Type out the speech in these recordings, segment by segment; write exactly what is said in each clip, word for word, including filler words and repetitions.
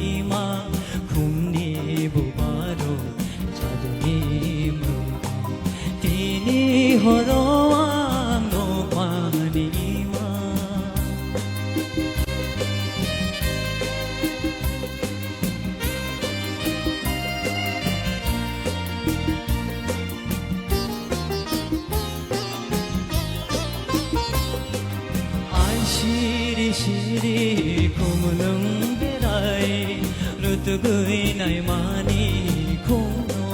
Ima khumni bubaro chaduni mung. Tini horo ang nokmani ima. Ai siri siri khumlung berai rutugui naimani khumno.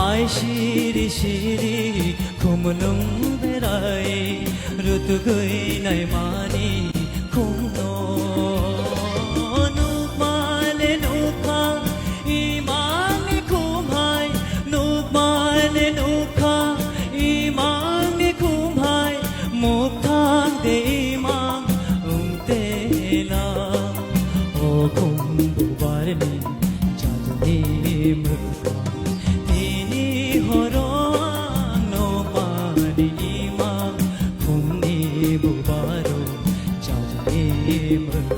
Ai siri siri khumlung berai rutugui naimani khumno. Nukmale nukha imangni khumhai, nukmale nukha imangni khumhai, mukthang de imang ungtela. O khum bubarni chaduni mukha. Tini horo ang nokmani imang khumni bubaro chaduni mukha.